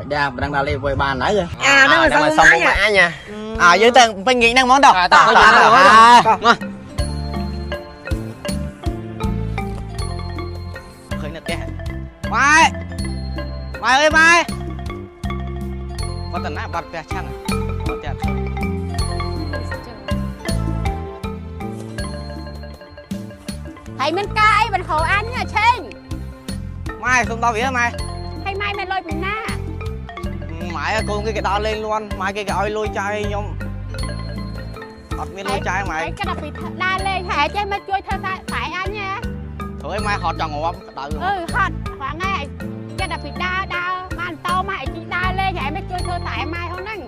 មិនដែរមិនដឹងដល់លេងមួយបានហើយ អាហ្នឹងមកសុំ សុំមកអញណា អាយើងទៅពេញងាកហ្នឹងហ្មងតោះ តោះតោះ មកឃើញនៅផ្ទះម៉ែម៉ែអើយម៉ែគាត់តាណាបាត់ផ្ទះឆាំងបាត់ផ្ទះឃើញ ហើយមានការអីមិនហៅអញឆេង ម៉ែសុំដល់វាម៉ែ ហើយម៉ែមានលុយពីណា ម៉ែកូនគេគេដល់លេងលន់ម៉ែគេគេឲ្យលុយចាយខ្ញុំអត់មានលុយចាយម៉ែ ហើយគិតដល់ពីដើរលេងហើយចេះមកជួយធ្វើតែតែអញហ៎ ធ្វើឲ្យម៉ែហត់ចង់ងាប់ក្តៅ អឺហត់រាល់ថ្ងៃគិតដល់ពីដើរដើរបានតោម៉ែជីដើរលេងហើយមកជួយធ្វើតែម៉ែហ្នឹង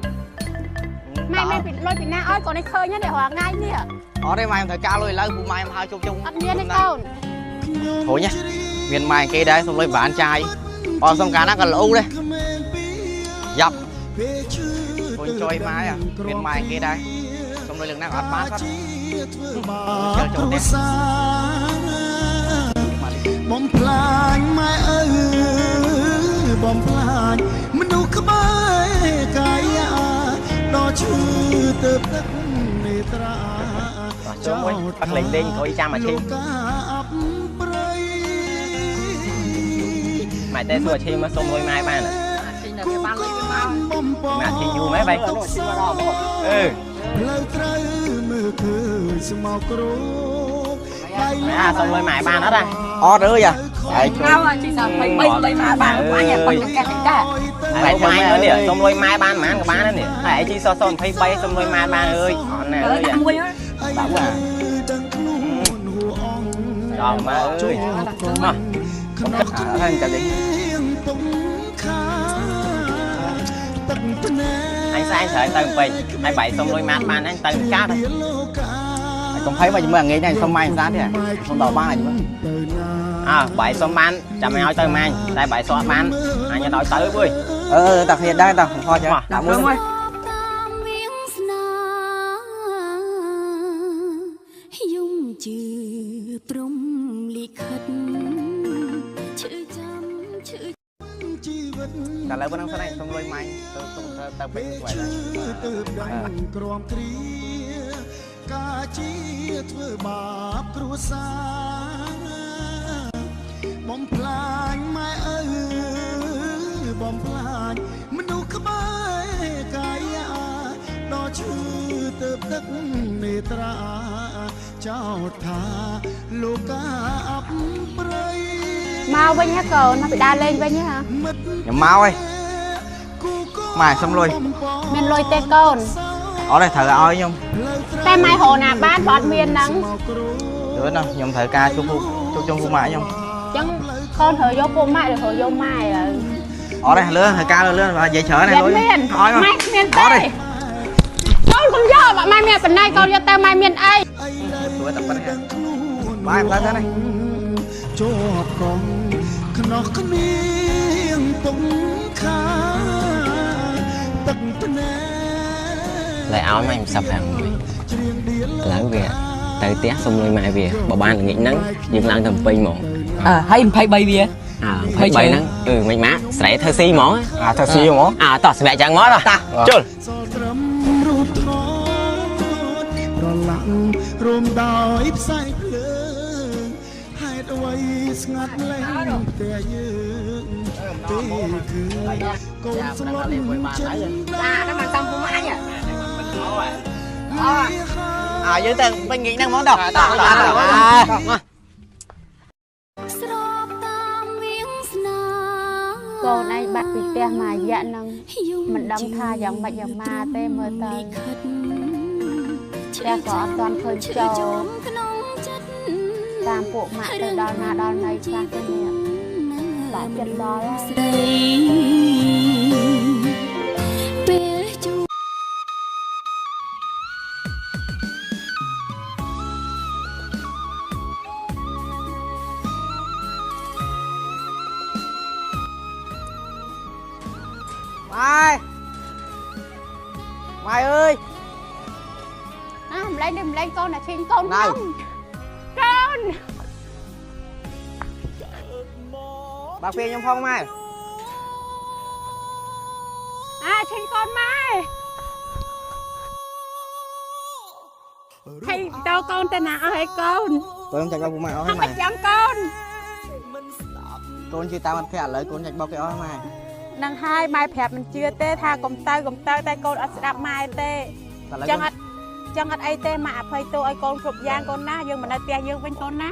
ម៉ែមានពីលុយពីណាឲ្យកូននេះឃើញនេះរាល់ថ្ងៃនេះ អត់ទេម៉ែខ្ញុំត្រូវការលុយឥឡូវពូម៉ែមកហៅជុំជុំ អត់មានទេកូន ធុញមានម៉ែគេដែរសុំលុយបានចាយអត់សុំកាលណាក៏ល្អូដែរយ៉ាប់ធុញចុយម៉ែមានម៉ែគេដែរសុំលុយលើកណាអត់បានគាត់ចូលចូលទេ បំផ្លាញម៉ែអើបំផ្លាញមនុស្សក្បែរកាយាដល់ឈឺទៅទឹកនេត្រា ចូលមួយផឹកលេងលេងអង្គុយចាំអាឈី ព្រៃ ម៉ែតែសួរអាឈីមកសុំលុយម៉ែបាន ឈីនៅវាបានលុយវាមក ម៉ែអាឈីយូរម៉ែបែអឺ ផ្លូវត្រូវមើលឃើញស្មោកគ្រោក ម៉ែអាសុំលុយម៉ែបានអត់អា អត់អើយអាឯងជួយ មកជីសា23លុយមកបានអញប៉ុណ្ណឹងកែកែ ម៉ែធ្វើម៉ែនេះសុំលុយម៉ែបានប៉ុន្មានក៏បានដែរនេះហើយឯងជីសស23សុំលុយម៉ែបានអើយអត់ណាអើយ ដាក់មួយ ដាក់មួយ ដឹងខ្លួនហួអង ដល់ម៉ែអើយមក ក្នុង ហើយចាំលេង ទុំខាទឹកភ្នែ អញស្អែកត្រូវទៅពេញហើយបាយសុំលុយម៉ាត់បានអញទៅកាត់ កុំភ័យមកជាមួយអាងាយនេះសុំម៉ែមិនស្អាតទេសុំដល់បានជាមួយ អើបាយសុំបានចាំឲ្យទៅម៉ាញតែបាយសុំអត់បានអញឲ្យទៅអើយ អឺតាគ្នាដែរតាខំចាដាក់មួយ តាមវៀងស្នាយំជឿព្រំលិខិតឈឺចាំឈឺ ជីវិត តែឥឡូវប៉ុណ្ណឹងសិនឯងសុំលុយម៉ែទៅសុំទៅទៅពេញស្វែង ឈឺទៅដឹងក្រំគ្រាការជាធ្វើបាបគ្រួសារបំផ្លាញម៉ែអើបំផ្លាញមនុស្សក្បែរកាយាដល់ឈឺទៅទឹកនេត្រាចោទថាលោកាអបព្រៃ មកវិញហ៎កូនមកពីដើរលេងវិញហ៎ ខ្ញុំមកហើយម៉ែសុំលុយ មានលុយទេកូន អត់ទេត្រូវឲ្យខ្ញុំ តែម៉ែរកណាបានព្រោះអត់មានហ្នឹង លឿនណាស់ខ្ញុំត្រូវការជួបជួបជុំពូម៉ាក់ខ្ញុំ អញ្ចឹងកូនត្រូវយកពួកម៉ាក់ឬត្រូវយកម៉ែហើយ អត់ទេលឿនត្រូវការលឿននិយាយច្រើន មាន លុយ មាន ឲ្យមក ម៉ែគ្មានទេ អត់ទេ កូនកុំយកបើម៉ែមានប៉ុណ្ណេះកូនយកទៅម៉ែមានអី ធ្វើតែប៉ុណ្្នេះបាយផ្លែទៅនេះ ជាប់កងខ្នោះគ្មៀងទុំខាទឹកភ្នែ lại ឲ្យម៉ែមិនសັບខាងមួយ ច្រៀងដៀល ឥឡូវវាទៅផ្ទះសុំលុយម៉ែវាបើបានល្ងាចហ្នឹងយើងឡើងទៅពេញហ្មង អើហើយ23វា អើ23ហ្នឹងអឺមិនម៉ាក់ស្រែធ្វើស៊ីហ្មង អាធ្វើស៊ីហ្មង អើតោះសម្រាប់ចឹងមកតោះជុល សល់ត្រឹមរូបថតប្រឡាក់រួមដោយផ្សែងភ្លើងហេតុអ្វីស្ងាត់លែងផ្ទះយើងពេលគឺកូនស្លុតចិត្ត អាហ្នឹងមកសំពុំអញ អាយើងទៅពេញងាកហ្នឹងហ្មងតោះតោះមក ស្របតាមវៀងស្នា កូនឯងបាត់ពីផ្ទះមួយរយៈហ្នឹង យំ មិនដឹងថាយ៉ាងម៉េចយ៉ាងម៉ាទេមើលទៅ លិខិត ផ្ទះក៏អត់ទាន់ឃើញ ឈឺ ចូល ចំក្នុងចិត្ត តាមពួកម៉ាក់ទៅដល់ណាដល់ណីខ្លះទៅនេះបាក់ចិត្តដល់ហើយ ស្រីពេលជួប ម៉ែម៉ែអើយ អាម្លែងនេះម្លែងកូនអាឈីងកូន ណៅ ខ្ញុំកូន បើកពេលខ្ញុំផងម៉ែ អាឈិញកូនម៉ែហើយតើកូនទៅណាអស់ហើយកូន កូនចាច់បោកពួកម៉ាក់អស់ហើយម៉ែ មិនចឹងកូន កូនជឿតាមមិត្តភក្តិឥឡូវកូនចាច់បោកគេអស់ហើយម៉ែ នឹងហើយម៉ែប្រាប់មិនជឿទេថាកុំទៅកុំទៅតែកូនអត់ស្ដាប់ម៉ែទេ តែឥឡូវ ចឹងអត់ចឹងអត់អីទេម៉ាក់អភ័យទោសឲ្យកូនគ្រប់យ៉ាងកូនណាយើងមិននៅផ្ទះយើងវិញកូនណា